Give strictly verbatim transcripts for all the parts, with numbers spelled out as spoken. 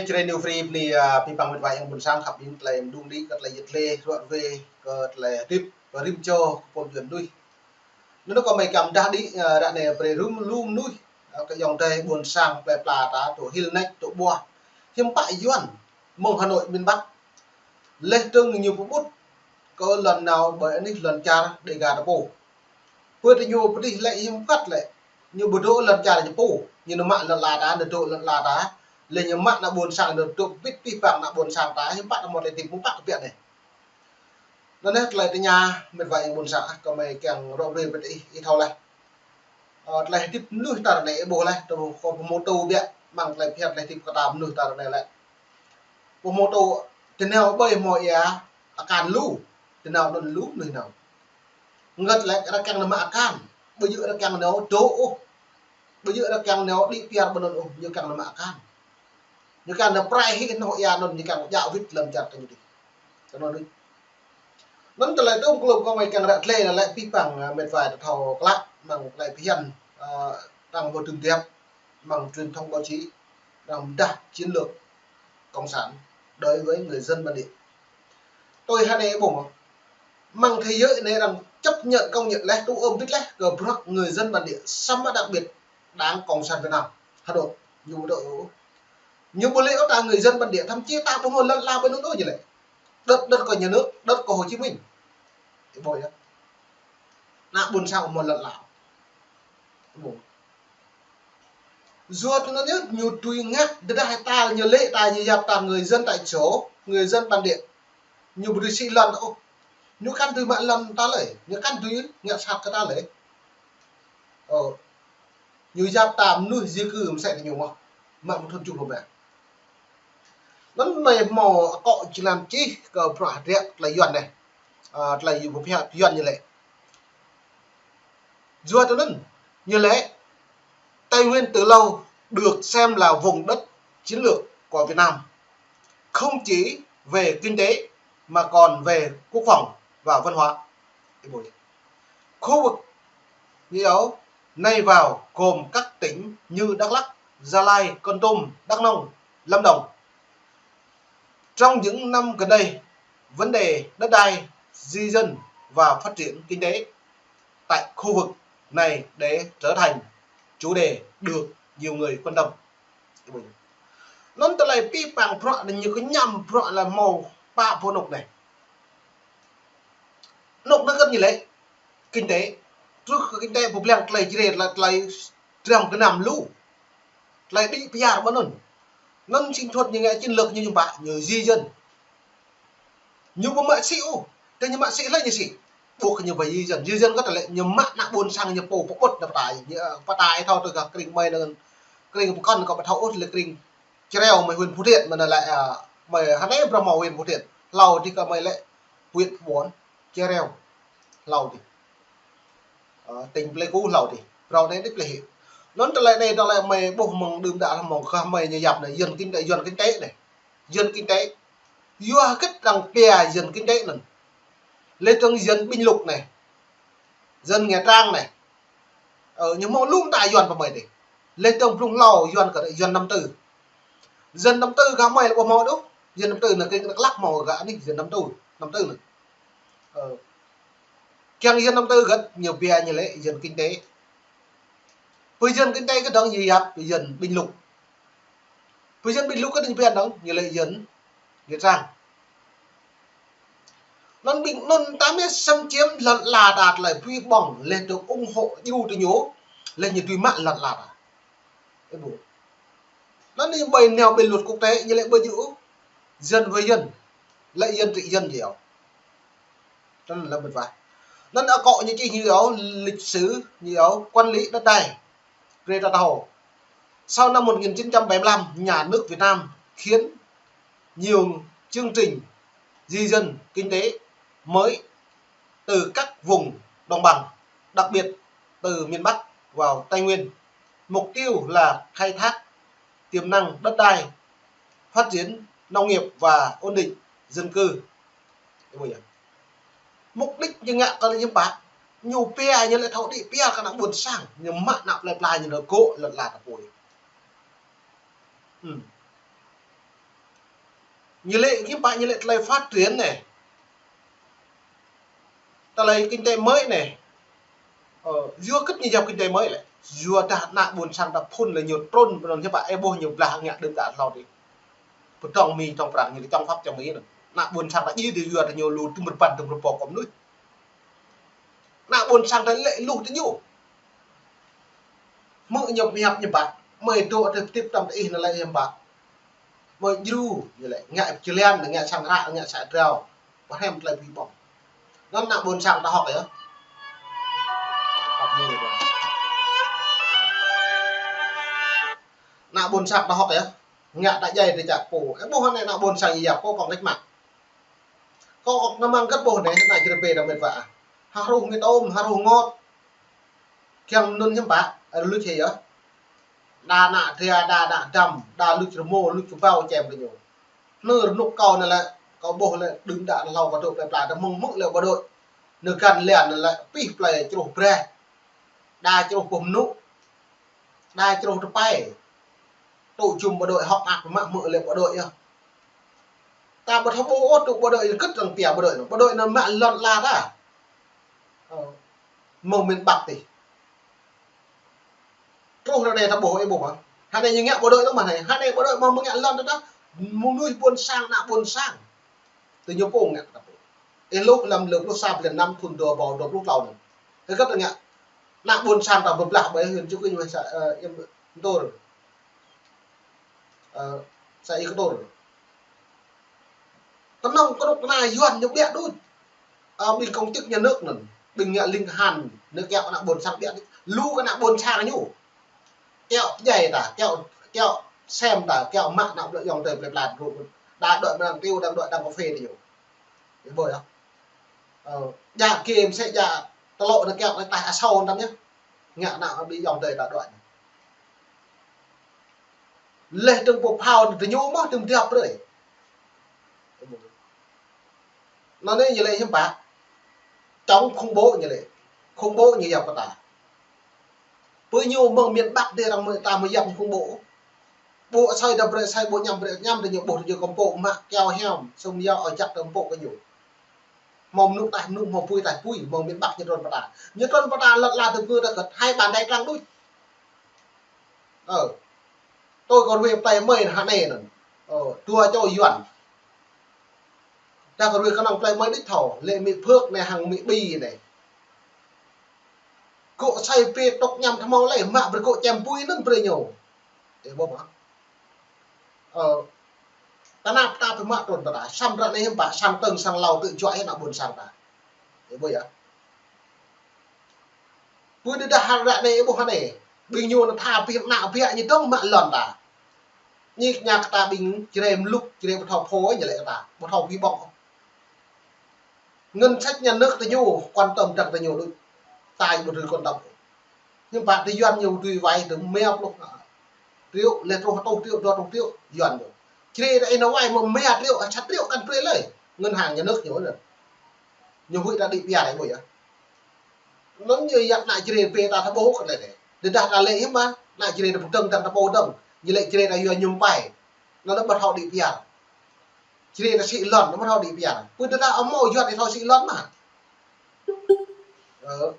Jrai New Free bơni, a, abih bang met wa ayŏng ƀôn sang khăp ƀing tơlơi mơdung đĭ kơ tơlơi yit lĕ ruă rơwe kơ tơlơi hơdip rĭm čô kơ pô djuai mơnuih. Anŭn kâo mơi kiăng pơdah đĭ, a, ră anai brơi rĭm lu mơnuih, a, kơ ayŏng adơi ƀôn sang plơi pla ta tŭ hil nač tŭ ƀuah. Hiư̆m pă Yuan mơ̆ng Hà Nội miền Bắc. Laih dơ̆ng ñu pơƀut kơ lŏn nao ƀơi anih lŏn čar Đêga ta pô. Pơ tơ ñu pơdih lĕ hiư̆m kăt lĕ. Ñu ƀu dŏ lŏn čar ñu pô. Ñu nao mă lŏn ala ta, nao dŏ lŏn ala ta. Laih ñu mă ană ƀôn sang nao dŏ bĭt abih bang ană ƀôn sang ta, hiư̆m pă ta mơ̆ tơlơi hơdip mơ̆ng pă kơ biă anai. Anŭn yơh tơlơi tơña met wa ayŏng ƀôn sang, a, kâo mơi kiăng ruă rơwe brơi ih, ih thâo laih. Ơ, tơlơi hơdip mơnuih ta ră anai ih ƀuh laih, tơ kâo pơhmutu biă, mơ̆ng tơlơi phiăn tơlơi hơdip kơ ta mơnuih ta ră anai lĕ. Pơhmutu, tơ nao ƀơi hmâo ia, akan lu, tơ nao anŭn lu mơnuih nao. Ngăt lĕ, rơkăng nao mă akan, ƀu djơ̆ rơkăng nao dŏ ôh, ƀu djơ̆ rơkăng nao đĭ piar ƀơi anŭn ôh, ñu kiăng nao mă akan. Ñu kiăng nao prai hĭ nao ia anŭn, ñu kiăng djă wĭt lăm čar kơ ñu đĭ. Kơ anŭn đĭ. Anŭn tơlơi tơm klŭp kơ mơi kiăng ră tơlơi lĕ abih bang, a, met wa ta thâo klă mơ̆ng tơlơi phiăn, a, tăng vô trường điệp, mơ̆ng truyền thông báo chí, tăng đah chiến lược cộng sản đối với người dân bản địa. Tôi hă anai ƀuh mơ̆. Mơ̆ng thế giới anai tăng chấp nhận công nhận laih, tŭ ưm bĭt laih kơ bruă người dân bản địa, samơ̆ đặc biệt Đảng Cộng sản Việt Nam, Hà Nội, ñu ƀu dŏ. Ñu ƀu lĕ ôh ta người dân bản địa, thậm chí ta ƀu hmâo lŏn ala ƀơi anŭn ôh ñu lĕ. Đất, đất của nhà nước, đất của Hồ Chí Minh. Ih ƀuh yơh. Ană ƀôn sang ƀu hmâo lŏn ala. Ih ƀuh. Yua tui anŭn yơh, ñu tui ngă, tơdah ta ñu lĕ ta ñu yap ta người dân tại chỗ, người dân bản địa. Ñu ƀu dưi sĭ lŏn ôh. Ñu kăn dưi mă lŏn ta lơi, ñu kăn dưi ngă sat kơ ta lơi. Ơ. Ñu yap ta mơnuih di cư mơsĕ kơ ñu mơ̆. Mă mơ̆ thŭn tơjuh pluh rơma. Anŭn mơi hmâo akŏ jơlan čih kơ bruă hơdră tơlơi Yuan anai. A, tơlơi Yuan pơphiă Yuan ñu lĕ. Yua tui anŭn, ñu lĕ, Tây Nguyên từ lâu được xem là vùng đất chiến lược của Việt Nam, không chỉ về kinh tế mà còn về quốc phòng và văn hóa. Khu vực, ñu iâu, này vào gồm các tỉnh như Đắk Lắk, Gia Lai, Kon Tum, Đắk Nông, Lâm Đồng. Trong những năm gần đây, vấn đề đất đai, di dân và phát triển kinh tế tại khu vực này để trở thành chủ đề được nhiều người quan tâm. Anŭn tơlơi abih bang bruă anai ñu kơñăm bruă lĕ hmâo pă pô anŏ anai. Anŏ anai kơ ñu lĕ kinh tế. Truh kơ kinh tế pơblang tơlơi Jrai lĕ tơlơi dram gơnam lu. Tơlơi đĭ piar ƀơi anŭn. Anŭn chiến thuật ñu ngă chiến lược ñu hiư̆m pă, ñu di dân. Ñu ƀu mă sĭ ôh. Tơ ñu mă sĭ lơi ñu sĭ. Ƀuh kơ ñu ƀu di dân. Di dân kơ tơlơi ñu mă ană ƀôn sang ñu pô pơƀut nao pơtă. Ñu, ơ, pơtă ih thâo tơ gah krĭng mơi anŭn. Krĭng pơkŏn kâo ƀu thâo ôh lĕ krĭng Čreo mơi huyện Phú Thiện mơi anŭn lĕ, ơ, mơi hơnai bruă mơ̆ huyện Phú Thiện. Hlâo adih kơ mơi lĕ huyện Phú Bón. Čreo. Hlâo adih. Ơ, tỉnh Pleiku hlâo adih. Rau anai đĭ plei hĭ. Anŭn tơlơi anai tơlơi mơi ƀuh mơ̆ng đưm đă mơ̆ng gah mơi ñu yap anai, dân kinh tế, dân kinh tế anai. Dân kinh tế. Yua hơget tăng pia dân kinh tế anŭn. Lĕ tăng dân Bình Lục anai. Dân Nghĩa Trang anai. Ơ, ñu hmâo lŏm ta Yuan pơmơi adih. Lĕ tăng blung hlâo Yuan kơ dân Nam Tư. Dân Nam Tư gah mơi lĕ ƀu hmâo đôč. Dân Nam Tư anai kơ Đắk Lắk hmâo gah anih dân Nam Tư, Nam Tư anai. Ơ. Kiăng dân Nam Tư gah ñu pia ñu lĕ dân kinh tế. Pơ dân kinh tế kơ dŏng ñu yap pơ dân Bình Lục. Pơ dân Bình Lục kơ dŏng ñu pia dŏng ñu lĕ dân Nghĩa Trang. Anŭn ƀing anŭn ta mơ̆ xâm chiếm lŏn ala ta tơlơi pui ƀơ̆ng lĕ tơ ủng hộ djru tơ ñu lĕ ñu tui mă lŏn ala ta. Ơ ƀuh. Anŭn ñu ƀơi nao ƀơi luật quốc tế ñu lĕ ƀu djơ̆ dân với dân. Lĕ dân trị dân yơh. Anŭn lĕ mĕt wa. Anŭn akŏ ñu čih ñu iâu lịch sử, ñu iâu quản lý đất đai. Brơi ta thâo. Sau năm một nghìn chín trăm bảy mươi lăm, nhà nước Việt Nam khiến nhiều chương trình di dân kinh tế mới từ các vùng đồng bằng, đặc biệt từ miền Bắc vào Tây Nguyên. Mục tiêu là khai thác tiềm năng đất đai, phát triển nông nghiệp và ổn định dân cư. Mục đích ñu ngă kơ ñu pă, ñu pia ñu lĕ thâo đĭ pia kơ ană ƀôn sang, ñu mă ană plơi pla ñu lĕ gŏ lŏn ala ta pô. Ưm. Ñu lĕ, hiư̆m pă ñu lĕ tơlơi phát triển anai. Tơlơi kinh tế mới anai. Ơ, yua hơgĕt ñu yap kinh tế mới lĕ. Yua dah ană ƀôn sang ta phun lĕ ñu trŭn, pơnăn hiư̆m pă ih ƀuh ñu blah ngă đưm đă hlâo adih. Pơdrŏng Mi, pơdrŏng Prăng ñu lĕ čŏng phăp čŏng Mi anŭn. Ană ƀôn sang ta djai dih yua dah ñu lu tơm rơbăn tơm rơbô kơ mơnuih. Ană ƀôn sang ta lĕ luh tơ ñu. Hmư̆ ñu pơhiăp ñu ƀă. Mơi dŏ tơ tip tăm tơ ih anŭn lĕ hiư̆m pă. Mơi djru ñu lĕ. Ngă pơčơlian, ngă sang hră, ngă sa drao. Pơhrăm tơlơi ƀui ƀong. Anŭn ană ƀôn sang ta hŏk yơh. Ană ƀôn sang ta hŏk yơh. Ngă ta djai tơ čă pô. Ih ƀuh anai ană ƀôn sang yap kơ kông kĕč mă. Kơ kông kĕč mă hơgĕt ƀuh anai, ană Jrai pê ta mĕt wa. Hruh ngit ôm, hruh ngot. Kiăng anŭn hiư̆m pă, ơ, luč hĭ yơh. Đa ană Dra, đa ană Dăm, đa luč rơmô, luč kơbao čem tơ ñu. Nơ̆r rơnŭk kâo anai lĕ, kâo ƀuh lĕ đưm đă hlâo kâo dŏ plơi pla, đa mơ̆ng hmư̆ lĕ bộ đội. Nơ̆r găn lian anai lĕ, pih plơi čruh breh. Đa čruh boh mơnŭ. Đa čruh tơpai. Tŭ jum bộ đội hŏk mơak mă hmư̆ lĕ bộ đội yơh. Ta ƀu thâo ƀuh ôh tŭ bộ đội anŭn hơgĕt arăng pia bộ đội anŭn. Bộ đội anŭn mă lŏn ala ta. Ơ, mơ̆ng miền Bắc adih. Truh ră anai ta ƀuh, ih ƀuh mơ̆n. Hă anai ñu ngă bộ đội anŭn mơ̆n anai. Hă anai bộ đội mơ̆ng ngă lŏn ta ta. Mơnuih ƀôn sang, ană ƀôn sang. Tơ ñu pô ngă ta pô. Ih hluh lăm lơ pluh sa blan năm thun dua rơbâo dua pluh klâo anŭn. Hơgĕt ngă. Ană ƀôn sang ta pơblah ƀơi huyện Chư Kuin, huyện sa, ơ, Ia Mtur. Ơ, sa Ia Mtur. Kơnơ̆ng kơnuk kơna Yuan ñu ƀiă đôč. Ơ, ƀing công chức nhà nước anŭn, ƀing ngă ling kơhan, ñu kiaŏ ană ƀôn sang ƀiă đôč. Lu kơ ană ƀôn sang ñu. Kiaŏ djai ta, kiaŏ, kiaŏ sem ta, kiaŏ mă ană ƀôn sang tơ plơi pla rŭ. Đa đuaĭ mơnăng tiu, đa đuaĭ đăng cà phê tơ ñu. Ih ƀuh yơh. Ơ, djă game sĕ djă tơlŏ anŭn kiaŏ anai taih asâo anŭn tăm yơh. Ngă ană ƀôn sang tơ ta đuaĭ. Leh dơ̆ng pô phao tơ ñu mơ̆ tơm tiap brơi. Anŭn anai ñu lĕ hiư̆m pă. Chống khủng bố ñu lĕ. Khủng bố ñu yap kơ ta. Pơ ñu mơ̆ng miền Bắc adih arăng mơ̆ ta mơ̆ yap khủng bố. Ƀu asơi đa brơi asơi, ƀu añăm brơi añăm, tơ ñu ƀuh tơ ñu kơmpô mă kiaŏ hiam, sum yơh ơi čăk tơm pô kơ ñu. Hmâo mơnŭ taih mơnŭ, hmâo apui taih apui, mơ̆ng miền Bắc ñu trŭn pơ ta. Ñu trŭn pơ ta lŏn ala tơm pơ ta kơ̆t hai bàn tay trắng đôč. Ơ. Tui kơ ruai plơi mơi hă anai anŭn. Ơ, dua čô Yuan. Đa kơ ruai kơnơ̆ng plơi mơi đôč thâo, lĕ Mi Phước anai hăng Mi Bi anai. Gŏ asơi pê tŏk añăm tơhmâo lĕ, mă brơi gŏ čem apui anŭn brơi ñu. Ih ƀuh mơ̆. Ơ, ta năp ta pơmă trŭn ta đa, samơ̆ ră anai hiư̆m pă, sang tơ̆ng sang hlâo tŭ juă hĭ ană ƀôn sang ta. Ih ƀuh yơh. Pơ tơdah hă ră anai ih ƀuh hă anai. Ƀing ñu anŭn tha pih ană pih ñu dŏng mă lŏn ta. Ñu kiăng kơ ta ƀing Jrai mlŭk, Jrai ƀu thâo phô ñu lĕ kơ ta, ƀu thâo ƀui ƀong. Ngân sách nhà nước tơ ñu quan tâm dơ̆ng tơ ñu đôč. Ta ƀu dưi quan tâm. Hiư̆m pă tơ Yuan ñu dưi wai tơ mia pluh triệu, leh truh rơtuh triệu, dua rơtuh triệu Yuan ñu. Jrai ta ih nao wai mơ̆ mia triệu, sa triệu kăn brơi lơi. Ngân hàng nhà nước ñu anŭn. Ñu huĭ ta đĭ piar ih ƀuh yơh. Anŭn ñu yap ană Jrai pê ta thâo ƀuh kơ lĕ anai. Tơdah ta lĕ hiư̆m mă, ană Jrai ta pơdơ̆ng dơ̆ng ta pô dơ̆ng. Ñu lĕ Jrai ta yua ñu pai. Anŭn ƀu thâo đĭ piar. Jrai ta sĭ lŏn, ƀu thâo đĭ piar. Pơ tơdah ƀu hmâo Yuan ih thâo sĭ lŏn mơ̆. Ơ.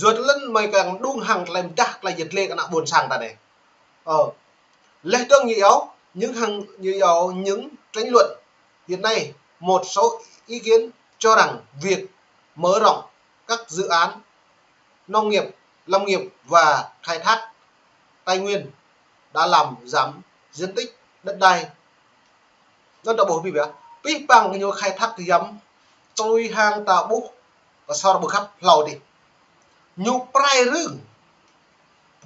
Yua tơlơi anŭn mơi kiăng đung hăng tơlơi mơdah tơlơi yet lĕ kơ ană ƀôn sang ta anai. Ơ. Leh dơ̆ng ñu iâu, những hàng, ñu iâu những tranh luận hiện nay, một số ý kiến cho rằng việc mở rộng các dự án nông nghiệp, lâm nghiệp và khai thác tài nguyên đã làm giảm diện tích đất đai. Anŭn ta ƀuh pih biă. Pih păng ñu khai thác kơ yăm, tui hăng ta ƀuh, kơ sor ƀu khăp hlâo adih. Ñu prai rưng.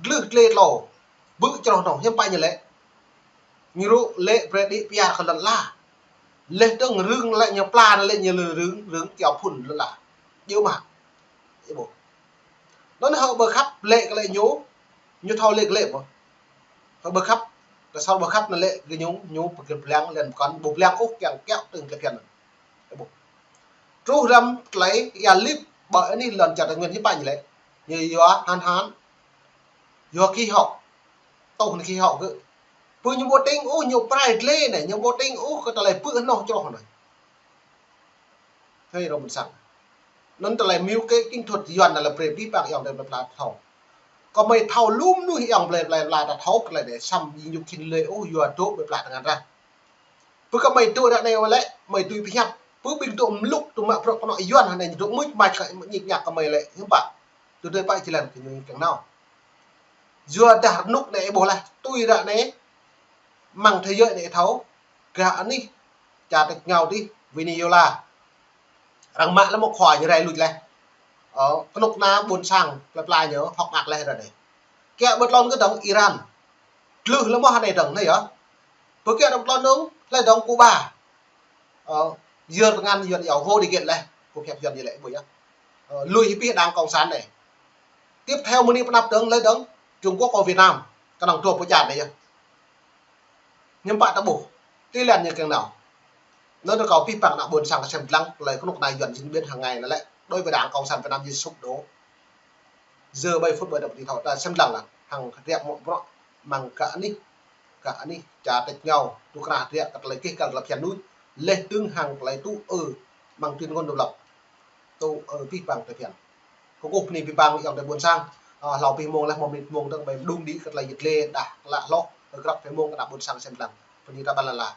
Glưh glê tlâo. Bư̆ čroh nong, hiư̆m pă ñu lĕ. Ñu rŭ lĕ brơi đĭ piar kơ lŏn ala. Leh dơ̆ng rưng lĕ ñu pla lĕ ñu lĕ rưng, rưng kiaŏ phŭn lŏn ala. Djơ̆ mă. Ih ƀuh. Anŭn hơ ƀu khăp lĕ kơ lĕ ñu, ñu thâo lĕ kơ lĕ mơ̆. Hơ ƀu khăp, kơ sor ƀu khăp anŭn lĕ kơ ñu, ñu pơkĭ blang lĕ pơkŏn, ƀu blang ôh kiăng kiaŏ tơ̆ng kơ phiăn. Ih ƀuh. Truh lăm tơlơi ia lip, ƀơi anih lŏn čar Tây Nguyên hiư̆m pă ñu lĕ. Ñu yua hăn hăn. Yua khí hậu. Tŭ anai khí hậu kơ. Pơ ñu ƀu tĭng ôh, ñu prai glê anai, ñu ƀu tĭng ôh, kơ tơlơi pơ hnoh čroh anai. Hơi rơm sang. Anŭn tơlơi mưu kế chiến thuật Yuan anai lĕ brơi pih pang ayŏng adơi plơi pla thâo. Kơ mơi thâo lŭm nuih ayŏng adơi plơi pla ta thâo kơ tơlơi anai, samơ̆ ñu khĭn lĕ ôh, yua dŏ plơi pla tơngan rah. Pơ kơ mơi dŏ ră anai wơ̆t lĕ, mơi tui pơhiăp. Pơ ƀing dŏ mlŭk tŭ mă prŏk kơnŏ Yuan anai dŏ mưč mač kơ ñik ñak kơ mơi lĕ, hiư̆m pă. Tui tơlơi pă jơlan kơ ñu kiăng nao. Yua dah rơnŭk anai ƀuh laih, tui ră anai, mơ̆ng thế giới anai thâo, gah anih, čar tĕč ngao dih, Venezuela. Arăng mă lĕ mơ̆ khua ñu rai luč laih. Ơ, kơnuk kơna ƀôn sang, plơi pla ñu, hŏk mơak laih ră anai. Kiăng ƀu tlôn kơ dơ̆ng Iran. Tlưh lĕ mơ̆ anai dơ̆ng anai yơh. Pơ kiăng ƀu tlôn dơ̆ng, hlơi dơ̆ng Cuba. Ơ, yơr tơngan Yuan yua hô đi gĕt laih. Kơ phiăp Yuan ñu lĕ ƀuh yơh. Ơ, lui hĭ pih đảng cộng sản anai. Tiếp theo mơ̆ng anai pơnăp dơ̆ng hlơi dơ̆ng Trung Quốc kơ Việt Nam. Kơnơ̆ng dua pơ čar anai yơh. Hiư̆m pă ta ƀuh. Tui lăn ñu kiăng nao. Anŭn rơkâo pih pang ană ƀôn sang kơ sem lăng, tơlơi kơnuk kơna Yuan diễn biến hàng ngày anai lĕ. Đối với đảng cộng sản Việt Nam ñu sụp đổ. Giờ bai phŭt bai dăp ti thâo ta sem lăng lăng. Hăng hơdră mơ̆ bruă mơ̆ng gah anih. Gah anih čar tĕč ngao. Tŭ kơna hơdră kơ tơlơi kih kăn tơlơi phiăn nuih. Leh tưng hăng tơlơi tŭ ư mơ̆ng tuyên ngôn độc lập. Tŭ ư pih pang tơlơi phiăn. Kơkuh bơni pih pang ayŏng adơi ƀôn sang. Ơ, hlâo pih mông laih mơ̆ mơnit mông dơ̆ng bai mơđung đĭ kơ tơlơi yit lê đah klă hloh. Kơ grăp pih mông kơ ană ƀôn sang sem lăng. Bơni ta ƀan lăn la.